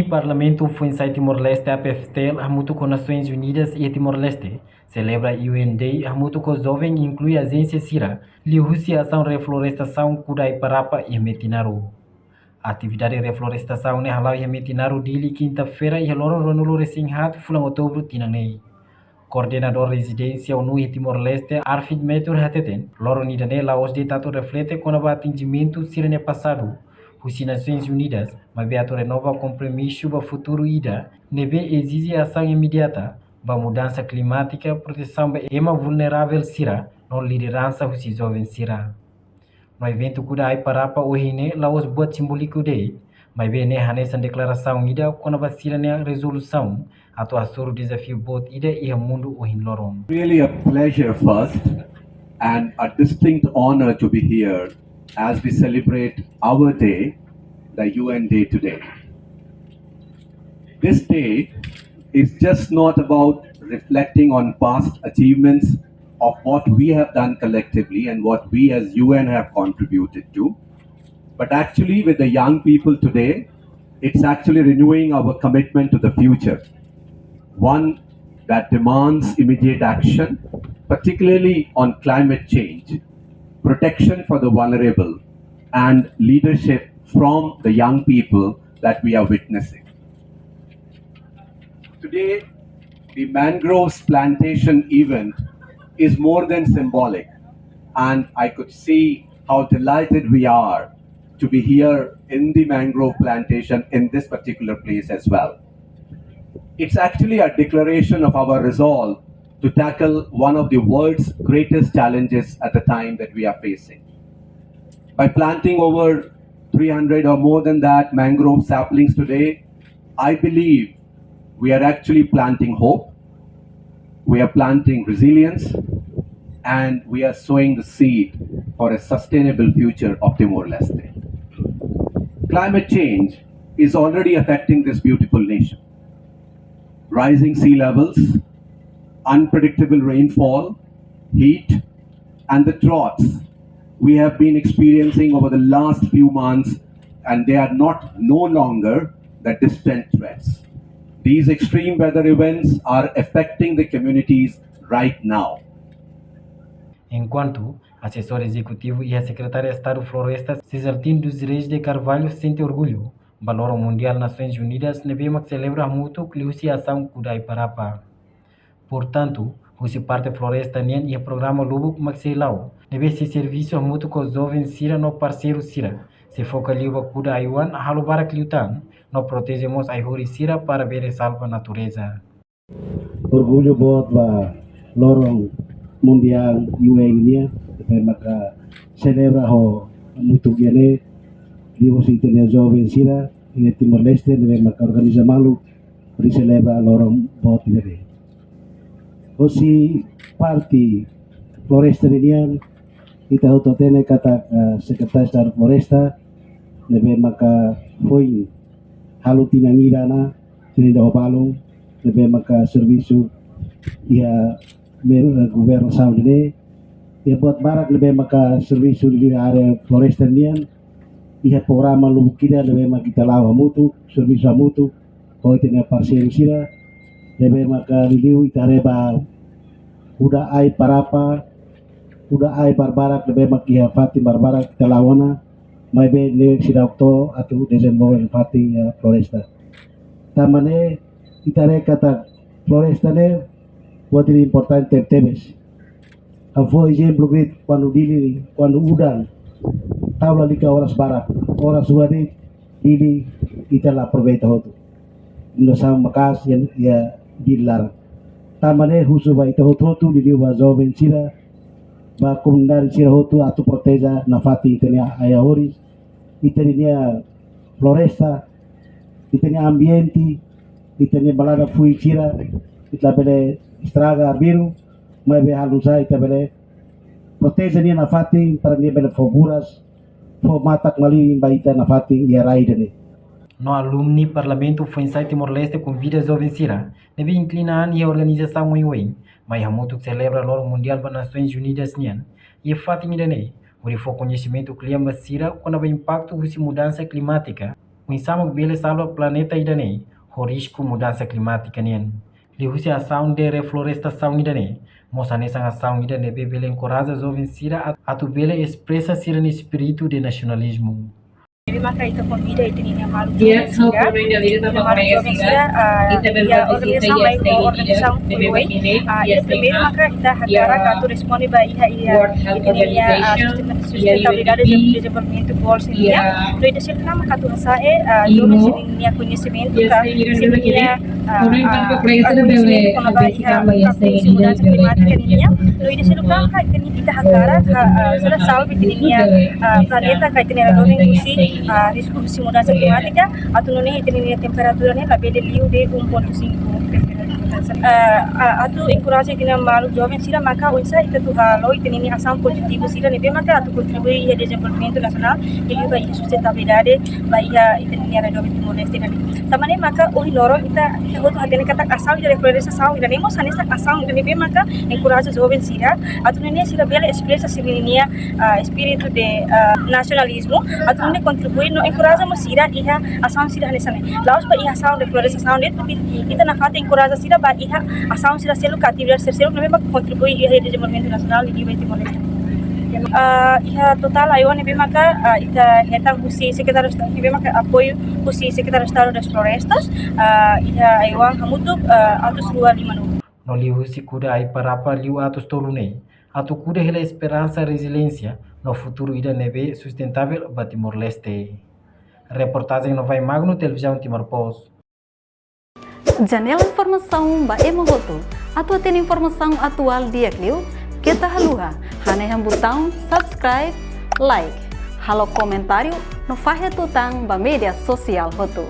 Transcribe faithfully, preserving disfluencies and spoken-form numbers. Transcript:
Parlamentu Foinsa'e Timor-Leste, A P F T L, hamutuk ho Nasoins Unidas iha Timor-Leste, selebra U N Day hamutuk ho joven, inklui ajénsia sira, liuhusi asaun reflorestasaun Kuda Ai Parapa iha Metinaro. Atividade reflorestasaun ne'e hala'o iha Metinaro, Dili, kinta-feira, iha loron ruanulu-resin-haat fulan Outubru tinan ne'e. Koordenadór rezidénsia ONU iha Timor-Leste, Arvid Metuar, hateten, loron ida-ne'e la'ós de'it atu reflete kona-ba atinjimentu sira-nia pasadu husi Nasoins Unidas, maibé atu renova kompromisu ba futuru ida ne'ebé ezije asaun imediata ba mudansa klimátika, protesaun ba ema vulneravel sira, no lideransa husi joven sira. No eventu Kuda Ai Parapa ohin ne'e la'ós buat simbóliku de'it, maibé ne'e hanesan deklarasaun ida kona-ba sira-nia rezolusaun atu hasoru dezafiu boot ida iha mundu ohin loron. Really a pleasure first and a distinct honor to be here as we celebrate our day, the U N Day today. This day is just not about reflecting on past achievements of what we have done collectively and what we as U N have contributed to, but actually with the young people today, it's actually renewing our commitment to the future. One that demands immediate action, particularly on climate change, protection for the vulnerable, and leadership from the young people that we are witnessing. Today, the mangroves plantation event is more than symbolic, and I could see how delighted we are to be here in the mangrove plantation in this particular place as well. It's actually a declaration of our resolve to tackle one of the world's greatest challenges at the time that we are facing. By planting over three hundred or more than that mangrove saplings today, I believe we are actually planting hope, we are planting resilience, and we are sowing the seed for a sustainable future of Timor-Leste. Climate change is already affecting this beautiful nation. Rising sea levels, unpredictable rainfall, heat, and the droughts we have been experiencing over the last few months, and they are not no longer the distant threats. These extreme weather events are affecting the communities right now. Enkuantu asesór ezekutivu iha Sekretáriu Estadu Floresta, Cesaltino dos Reis de Carvalho, sente orgullu ba Loron Mundiál Nasoins Unidas ne'ebé mak selebra hamutuk liuhusi asaun Kuda Ai Parapa. Portantu, husi parte floresta nian iha programa lubuk mak sei la'o, ne'ebé sei servisu hamutuk ho joven sira no parseiru sira, sei foka liu ba kuda ai-oan, halo barak liután, no proteje mós ai-horis sira para bele salva natureza. Orgullu boot ba Loron Mundiál U N nian, ne'ebé maka selebra ho hamutuk iha ne'e, liuhusi ita-nia joven sira iha Timor-Leste, ne'ebé maka organiza malu, hodi selebra loron boot ida-ne'e. Husi parte floresta nian, ita hotu hatene katak, eh, Sekretáriu Estadu Floresta, ne'ebé maka foin halo tinan ida ona, tinan ida ho balun, ne'ebé maka servisu iha me-, eh, governasaun ne'e, iha buat barak ne'ebé maka servisu iha área floresta nian, iha programa lubuk ida ne'ebé maka ita la'o hamutuk, servisu hamutuk ho ita-nia parseiru sira, ne'ebé maka liuliu ita haree ba kuda ai parapa, kuda ai barbarak ne'ebé maka iha fatin barbarak ita la'o ona, maibé ne'e seidauk to'o atu dezenvolve fatin iha floresta. Tanba ne'e ita haree katak floresta ne'e buat ida importante tebes. Ha'u fó ezemplu de'it, kuandu Dili, kuandu udan, tau lalika oras barak, oras rua de'it, Dili ita la aproveita hotu. Inundasaun maka'as iha, iha Dili laran. Tanba ne'e husu ba ita hotu-hotu, liuliu ba joven sira, ba komunidade sira hotu atu proteje nafatin ita-nia ai-horis, ita-nia floresta, ita-nia ambiente, ita-nia balada fuik sira, ita labele estraga arbiru, maibé halo nu'usá ita bele proteje nia nafatin para nia bele fó buras, fó matak-malirin ba ita nafatin iha rai ida-ne'e. No alumni Parlamentu Foinsa'e Timor-Leste konvida joven sira ne'ebé inklina an iha organizasaun oioin, mai hamutuk selebra Loron Mundiál ba Nasoins Unidas nian iha fatin ida-ne'e, hodi fó koñesimentu kle'an ba sira kona-ba impaktu husi mudansa klimátika, Oinsá mak bele salva planeta ida-ne'e ho risku mudansa klimátika nian? Liuhusi asaun de reflorestasaun ida-ne'e, mós hanesan asaun ida ne'ebé bele enkoraja joven sira at-, atu bele espresa sira-nia espíritu de nasionalizmu. Ne'ebé maka ita konvida ita-nia maluk joven sira, ita-nia maluk joven sira, ah, iha organizasaun baik ho organizasaun foin-foin, ah, ida primeiru maka ita hakarak atu responde ba iha, iha ita-nia, ah, sustenta-, sustentabilidade de dezenvolvimentu goals nian. No ita seluk maka atu hasa'e, ah, joven sira-nia koñesimentu ka sira-nia, ah, ah, koñesimentu kona-ba iha, ah, husi mudansa klimátika nian. No ida seluk maka ita hakarak, ah, ah, sira salva ita-nia, ah, planeta ka ita-nia arredór husi, ah, risku husi mudansa klimátika, atu nune'e ita-nia temperatura ne'e labele liu de um ponto cinco. Ah, ah, atu enkoraja ita-nia maluk joven sira maka oinsá ita atu halo ita-nia asaun pozitivu sira ne'ebé maka atu kontribui iha dezenvolvimentu nasionál, liuliu ba iha sustentabilidade, ba iha ita-nia arredór Timor-Leste nian. Tanba ne'e maka ohin loron ita, ita hotu hatene katak asaun de reflorestasaun ida-ne'e mós hanesan asaun ida ne'ebé maka enkoraja joven sira atu nune'e sira bele espresa sira-nia, ah, espíritu de, ah, nasionalizmu, atu nune'e kontribui no enkoraja mós sira iha asaun sira hanesan ne'e. La'ós ba iha asaun de reflorestasaun de'it, tapi ita nafatin enkoraja sira ba iha asaun sira seluk ka atividade sira seluk ne'ebé maka kontribui iha dezenvolvimentu nasionál liuliu ba Timor-Leste. Ah, iha totál ai-oan ne'ebé maka, ah, ita hetan husi Sekretáriu Estadu ne'ebé maka apoiu husi Sekretáriu Estadu das Florestas, ah, iha ai-oan hamutuk, ah, atus rua lima-nulu. No liuhusi kuda ai-parapa liu atus tolu ne'e, atu kuda hela esperansa, reziliénsia no futuru ida ne'ebé sustentável ba Timor-Leste. Reportajen Novai Magno, Televizaun Timor Post. Janela informasaun ba ema hotu. Atu hatene informasaun atuál di'ak liu, keta haluha hanehan butaun subscribe, like, halo komentáriu no fahe tutan ba média sosiál hotu.